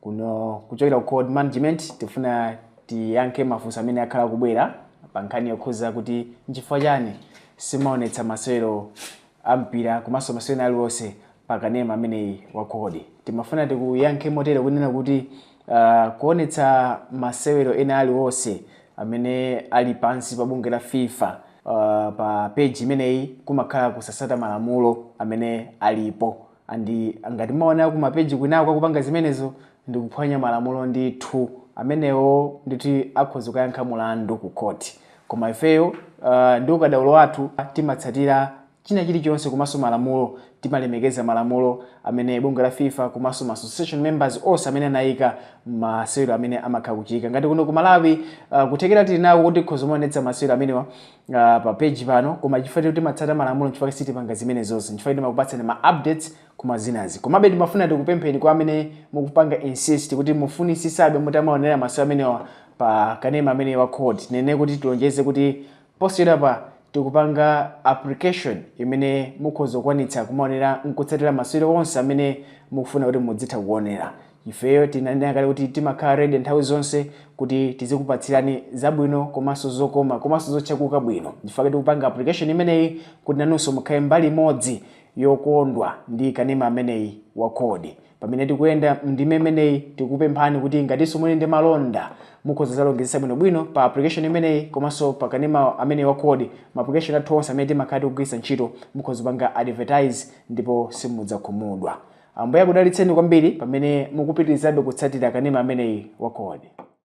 Kuno kuchokera ku Code Management tifuna tiyankhe mafunso amene akhala kubwera pa nkhani yokhuza kuti nchifukwa chani simaonetsa masewero ampira komanso masewero aliwonse pa kanema ameneyi wa Code. Timafuna tikuyankhe motere kunena kuti kuonetsa masewero ena aliwonse amene ali pansi pa bungwe la FIFA pa page imeneyi kumakhala kusasata malamulo amene alipo, and ngati maonera kuma page kwinako akupanga zimenezo, ndikuphwanya malamulo ndithu. Amenewo ndithu akhoza kuyankha mulandu ku court. Koma ifeyo ndi ukadaulo wathu timatsatira china chilichonse komanso malamulo, timalemekeza malamulo amene bungwe la FIFA komanso ma association members onse amene anayika masewero amene amakhala kuchitika. Ngati kuno ku Malawi, kuthekera tili nako kuti tikhoza kumaonetsa masewero amenewa pa page pano, koma chifukwa choti timatsata malamulo, nchifukwa sitipanga zimenezonse, nchifukwa timakupatsani ma updates kuma zinazi. Komabe timafuna tikupempheni kwa amene mukupanga insist kuti mufunisisabe mutamaonera masewero amenewa pa kanema amene wa Code, nene kuti tilonjeze kuti posachedwapa tikupanga application imene mukhoza kukwanitsa kumaonera nkutsatira masewero onse amene mukufuna kuti mudzitha kuonera. Ifeyo tinanena kale kuti timakhala ready nthawi zonse kuti tizikupatsirani zabwino komanso zokoma komanso zotchakuka bwino. Ndifake tikupanga application imeneyi kuti nanunso mukhale mbali imodzi yokondwa ndi kanema ameneyi wa Code. Pamene tikuyenda ndime imeneyi, tikupemphani kuti ngatinso muli ndi malonda, mukhoza zalongezesa bwinobwino pa application imeneyi komanso pa kanema ameneyi wa Code. Ma application athu onse amene timakhala tikugwiritsa ntchito, mukhoza kupanga advertise ndipo simudzakhumudwa. Ambuye akudalitseni kwambiri pamene mukupitirizabe kutsatira kanema ameneyi wa Code.